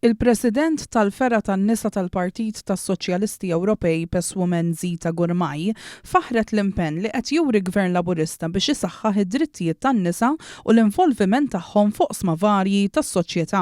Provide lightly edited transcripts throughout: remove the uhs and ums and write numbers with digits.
Il-President tal-Fergħa tan-Nisa tal-Partit tas-Soċjalisti Ewropej PES Women Zita Gurmai faħħret l-impenn li qed juri Gvern Laburista biex isaħħaħ id-drittijiet tan-nisa u l-involviment tagħhom f'oqsma varji tas-soċjetà.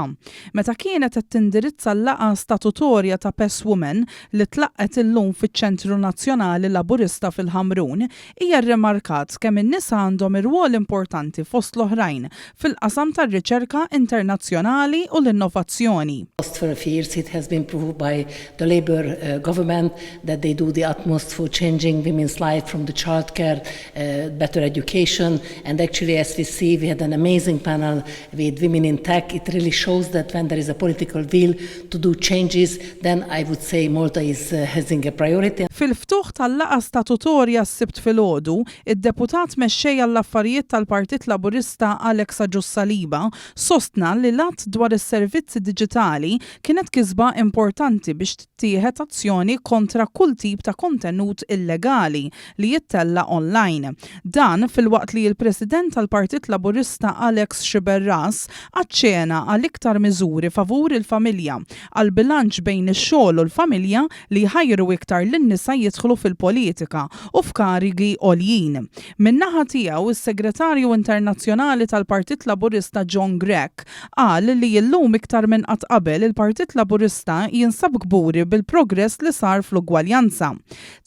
Meta kienet qed tindirizza l-laqgħa statutorja ta' PES Women li tlaqqgħet illum fiċ-Ċentru Nazzjonali Laburista fil-Ħamrun, hija rrimarkat kemm in-nisa għandhom irwol importanti fost l-oħrajn fil-qasam tar-riċerka internazzjonali u l-innovazzjoni. Last 12 years it has been proved by the Labour uh, government that they do the utmost for changing women's life from the childcare, uh, better education, and actually as we see we had an amazing panel with women in tech. It really shows that when there is a political will to do changes, then I would say Malta is uh, having a priority. Fil-ftuħ tal-laqgħa statutorja s-Sibt filgħodu, id-deputat mexxej għall-affarijiet tal-Partit Laburista Alex Agius Saliba sostna li l-att dwar is-servizzi diġitali kienet kisba importanti biex tittieħed azzjoni kontra kull tip ta' kontenut illegali li jittella online. Dan filwaqt li l-President tal-Partit Laburista Alex Sciberras aċċenna għal iktar miżuri favur il-familja, għal bilanċ bejn ix-xogħol u l-familja li jħajru iktar lin-nisa jidħlu fil-politika u f'karigi għoljin. Min-naħa tiegħu is-Segretarju Internazzjonali tal-Partit Laburista John Grech qal li llum iktar minn qatt qabel il-Partit Laburista jinsab kburi bil-progress li sar fl-ugwaljanza.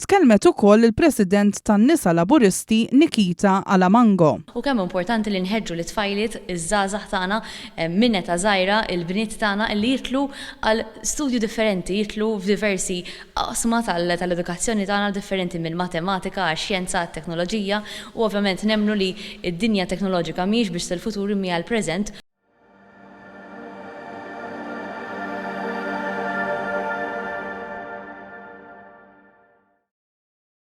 Tkellmet ukoll il-President tan-Nisa Laburisti Nikita Alamango. U kemm importanti li nħeġġu lit-tfajliet, iż-żgħażagħ tagħna minn età żgħira, il-bniet tagħna li jidħlu għal studju differenti, jidħlu f'diversi oqsma tal-edukazzjoni tagħna differenti mill-matematika għax-xjenza, għat-teknoloġija u ovvjament nemmnu li d-dinja teknoloġika mhijiex biss il-futur imma hija l-preżent.